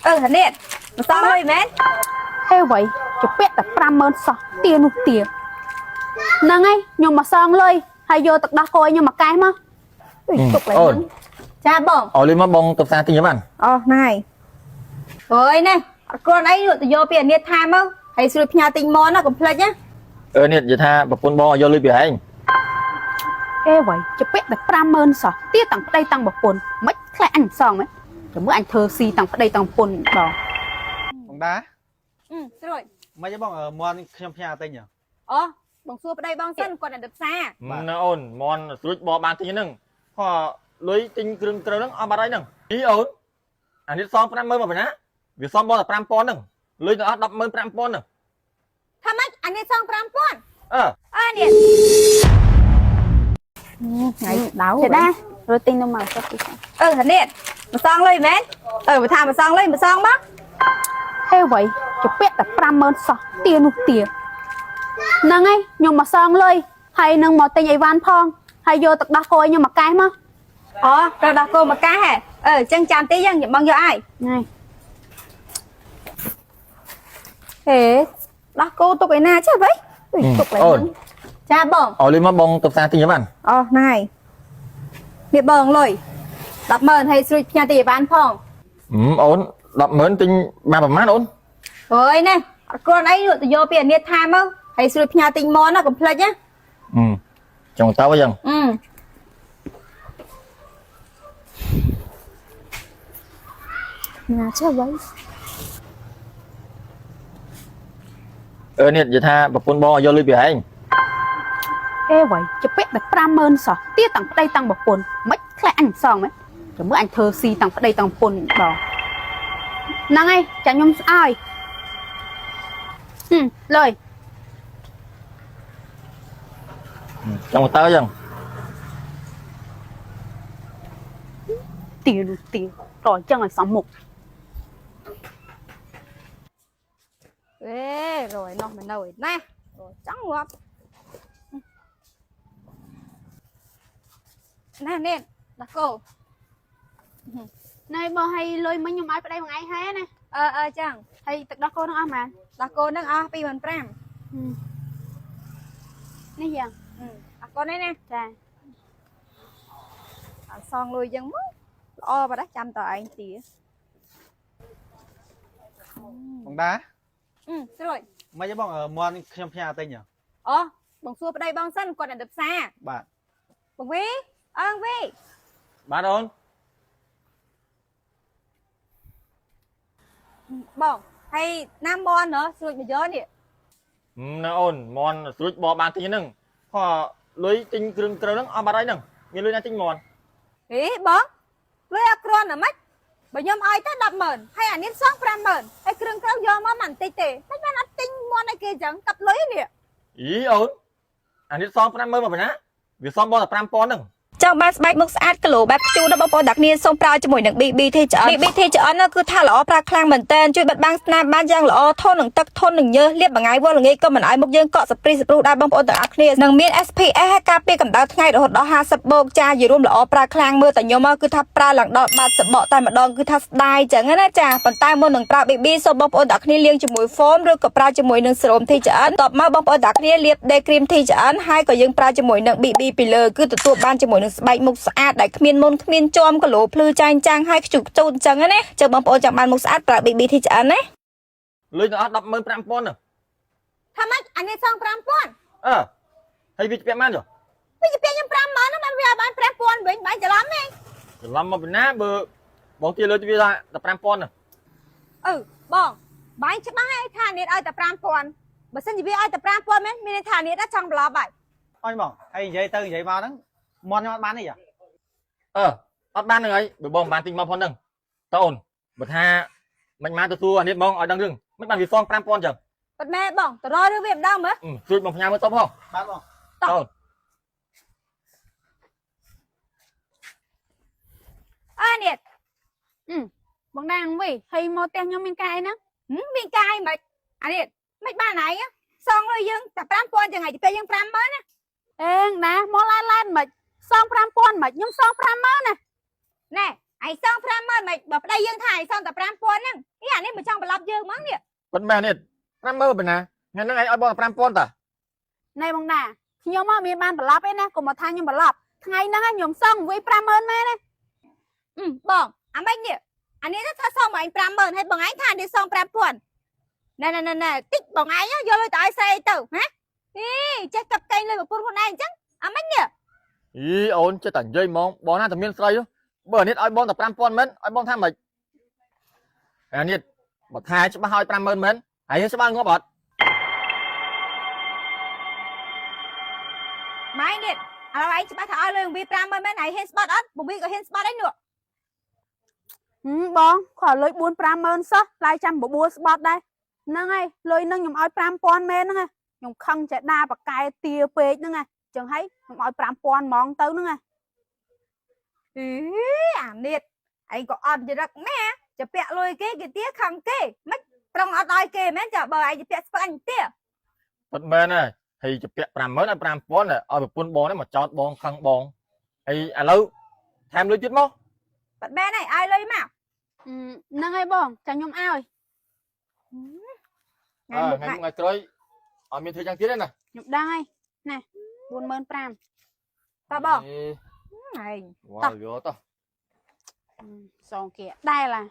អឺនេះមកសងលុយមែន ហេវ៉ៃជពាក់តែ50000សោះទានោះទាហ្នឹងហើយខ្ញុំមកសងលុយហើយយកទឹកដោះគោឲ្យខ្ញុំមកកែមកអុយទុកឡើយ អូន ហ្នឹង ចាបង ឲ្យលុយមកបងទៅផ្សារទិញបាន អូណៃអើយណែអត់គ្រាន់អីទៅយកពីអានេះថាមកហើយស្រួយផ្ញើទិញមនណាកុំភ្លេចណា អឺនេះនិយាយថាប្រពន្ធបងឲ្យយកលុយពីឯង ហេវ៉ៃជពាក់តែ50000សោះទាតាំងប្តីតាំងប្រពន្ធមិនខ្លែអញមិនសងមែនចាំមើលអញធ្វើស៊ីតាំងប្តីតាំងប្រពន្ធបង បងតា អឺស្រួយ មិនទេបងមន់ខ្ញុំផ្ញើទិញហ៎ អូបងសួរប្តីបងសិនគាត់នៅទៅផ្សារ ណាអូនមន់ស្រួចបងបានទិញហ្នឹងខលុយទិញគ្រឿងត្រូវហ្នឹងអស់បាត់ហើយហ្នឹងអីអូនអានេះសង50000មកបណ្ណាវាសងបងតែ5000ហ្នឹងលុយទាំងអស់105,000ហ្នឹង ថាម៉េចអានេះសង5000 អឺ អើនេះថ្ងៃដៅ ចេះដែររត់ទិញនំមកចុះពី អឺនេះមកសងលុយមែនអឺបើថាមកសងលុយមកសងមក ហេវ៉ៃជពាក់តែ50000សោះទានោះទាហ្នឹងហើយខ្ញុំមកសងលុយហើយនឹងមកទិញអីវ៉ាន់ផងហើយយកទឹកដោះគោឲ្យខ្ញុំមកកែមក អូត្រូវដោះគោមកកាហ៎អឺអញ្ចឹងចាំតិចយើងបងយកឲ្យ ហ្នឹង ហេដោះគោទុកឯណាចេះវ៉ៃអុយទុកឡើយ អូន ចាបង ឲ្យលុយមកបងទៅផ្សារទិញបាន អូណៃនេះបងលុយ100000ហើយស្រួយផ្ញើទីអីវ៉ាន់ផង អូន100,000ទិញបានប្រហែលអូន អើយណែអត់គ្រាន់អីទៅយកពីអានេះថាមកហើយស្រួយផ្ញើទិញមនណាកុំភ្លេចណា ចង់ទៅអញ្ចឹង អឺ ណាចេះវ៉ៃ អឺនេះនិយាយថាប្រពន្ធបងឲ្យយកលុយពីឯង ហេវ៉ៃជពាក់តែ50000សោះទាតាំងប្តីតាំងប្រពន្ធមិនខ្លែអញមិនសងមែនចាំមើលអញធ្វើស៊ីតាំងប្តីតាំងប្រពន្ធបងហ្នឹងហើយចាខ្ញុំស្អើយហឹមលុយ ចង់ទៅអញ្ចឹង ទានោះទាតអញ្ចឹងឲ្យសមមុខ អេរយនោះមិននៅឯណារយចង់ងាប់ណែនេះដោះគោ ណែបងឲ្យលុយមិញខ្ញុំឲ្យប្តីមួយថ្ងៃហើយណា អឺអឺចឹង ហើយទឹកដោះគោហ្នឹងអស់ប៉ុន្មាន ដោះគោហ្នឹងអស់25000 នេះយ៉ាង អរគុណឯណា ចា អត់សងលុយចឹងមកល្អបាត់ចាំតឯងទា បងតា អឺស្រួយ មិនទេបងមន់ខ្ញុំផ្ញើទិញហ៎ អូបងសួរប្តីបងសិនគាត់នៅទៅផ្សារ បាទ បងវីអើងវី បាទអូន បងហើយណាមមន់ហ៎ស្រួយមកយកនេះ ណាអូនមន់ស្រួចបងបានទិញហ្នឹងខលុយទិញគ្រឿងត្រូវហ្នឹងអស់បាត់ហើយហ្នឹងមានលុយណាទិញមន់ ហេបងលុយអត់គ្រាន់ណាម៉េចបើខ្ញុំឲ្យតែ100000ហើយអានេះសង50000ហើយគ្រឿងក្រៅយកមកមិនបន្តិចទេមិនបានអត់ទិញមន់ឲ្យគេចឹងកាប់លុយនេះ អីអូនអានេះសង50000មកបណ្ណាវាសងបងតែ5000ហ្នឹង ចង់បានស្បែកមុខស្អាតគីឡូបែបខ្ជូរដល់បងប្អូនទាំងគ្នាសូមប្រើជាមួយនឹង BB ធីច្អិន BB ធីច្អិននោះគឺថាល្អប្រើខ្លាំងមែនតើជួយបិទបាំងស្នាមបានយ៉ាងល្អធន់នឹងទឹកធន់នឹងញើសលាបមួយថ្ងៃវល់ល្ងាចក៏មិនឲ្យមុខយើងកក់សព្រីសព្រុសដែរបងប្អូនទាំងអស់គ្នានឹងមាន SPF ហើយការពារកម្ដៅថ្ងៃរហូតដល់50បូកចាយរួមល្អប្រើខ្លាំងមើលតែខ្ញុំគឺថាប្រើឡើងដល់បាត់សបកតែម្ដងគឺថាស្ដាយចឹងណាចាប៉ុន្តែមុននឹងប្រើ BB សូមបងប្អូនទាំងគ្នាលាងជាមួយ foam ឬក៏ប្រើជាមួយនឹងសេរ៉ូមធីច្អិនតបមកបងប្អូនទាំងគ្នាលាប day cream ធីច្អិនហើយក៏យើងប្រើជាមួយនឹង BB ពីលើគឺទទួលបានជាមួយនឹងស្បែកមុខស្អាតដែលគ្មានមុនគ្មានជាំគីឡូភ្លឺចែងចាំងហើយខ្ជុកខ្ជូតអញ្ចឹងណាចឹងបងប្អូនចង់បានមុខស្អាតប្រើ BB ធីច្អិនណា លុយទាំងអស់105,000ហ្នឹង ថាម៉េចអានេះសង5000 អឺហើយវាជពាក់បានចុះ វាជាពាក់ខ្ញុំ50000ហ្នឹងបានវាឲ្យបាន5000វិញបានច្រឡំទេ ច្រឡំមកពីណាបើបងទាលុយវាថាតែ5000ហ្នឹង អឺបងបាញ់ច្បាស់ហើយថាអានេះឲ្យតែ5000បើសិនជាវាឲ្យតែ5000មែនមានន័យថាអានេះចង់ប្រឡប់ហើយ អញបងហើយនិយាយទៅនិយាយមកហ្នឹងមន់ខ្ញុំអត់បានទេហ៎ អឺអត់បានហ្នឹងហើយបើបងមិនបានទិញមកផងហ្នឹងតើអូនបើថាមិនមកទទួលអានេះបងឲ្យដឹងរឿងមិនបានវាសង5000ចឹង ពិតមែនបងតររឿងវាម្ដងមើល ជួយបងផ្ញើមើលតបផង បាទបង តអូន អើនេះ បងដាងវិញហើយមកផ្ទះខ្ញុំមានកាយអីហ្នឹង ហឹមមានកាយមិនអានេះមិនបានឯងសងលុយយើងតែ5000ចឹងហើយទៅពេលយើង50000ណា អេងណាមកឡានឡានមិនសង5000មិនខ្ញុំសង50000ណា ណែឯងសង50000មិនបើប្តីយើងថាឯងសងតែ5000ហ្នឹងអី អានេះមិនចង់បន្លប់យើងហ្មងនេះ ពិតមែននេះ50000ប៉ុណ្ណាថ្ងៃហ្នឹងឯងឲ្យបងតែ5000តា ណែបងដាខ្ញុំមកមានបានបន្លប់ឯណាកុំមកថាខ្ញុំបន្លប់ថ្ងៃហ្នឹងខ្ញុំសងវា50000មែនណា អឺបងអាម៉េចនេះអានេះថាសងមកឯង50000ហើយបងឯងថាអានេះសង5000ណែណែណែណែតិចបងឯងយកលុយទៅឲ្យស្រីទៅហ៎អីចេះកាប់កេងលុយប្រពន្ធខ្លួនឯងអញ្ចឹងអាម៉េចនេះ អីអូនចេះតែនិយាយហ្មងបងណាតែមានស្រីបើអានេះឲ្យបងតែ5000មែនឲ្យបងថាម៉េចអានេះបើថាច្បាស់ឲ្យ50000មែនហើយច្បាស់ងាប់អត់ ម៉ែនេះឥឡូវឯងច្បាស់ថាឲ្យលុយវា50000មែនឯងហ៊ានស្បត់អត់បងវីក៏ហ៊ានស្បត់ឯងនោះ ហឹមបងខលលុយ4 50000សោះឡាយចាំបបួលស្បត់ដែរហ្នឹងហើយលុយហ្នឹងខ្ញុំឲ្យ5000មែនហ្នឹងខ្ញុំខឹងចេះដាបកែទាពេកហ្នឹងណាចឹងហើយខ្ញុំឲ្យ5000ហ្មងទៅហ្នឹងណា អីអានេះឯងក៏អត់ចរិតម៉ែจะពាក់លុយគេគេទាខឹងគេមិនប្រងអត់ឲ្យគេមែនចាបើឯងจะពាក់ស្ពឹកអញទា ពិតមែនហើយហើយជពាក់50000ឲ្យ5000ឲ្យប្រពន្ធបងនេះមកចោតបងខឹងបងហើយឥឡូវថែមលុយទៀតមក បាត់មែនហើយឲ្យលុយមក ហ្នឹងហើយបងចាំខ្ញុំឲ្យ ថ្ងៃមុខ ថ្ងៃមុខថ្ងៃក្រោយអត់មានធ្វើយ៉ាងទៀតទេណា ខ្ញុំដឹងហើយណា45000 តើបង អេ ឯង វ៉ាវយកតោះ សងគេដែរឡា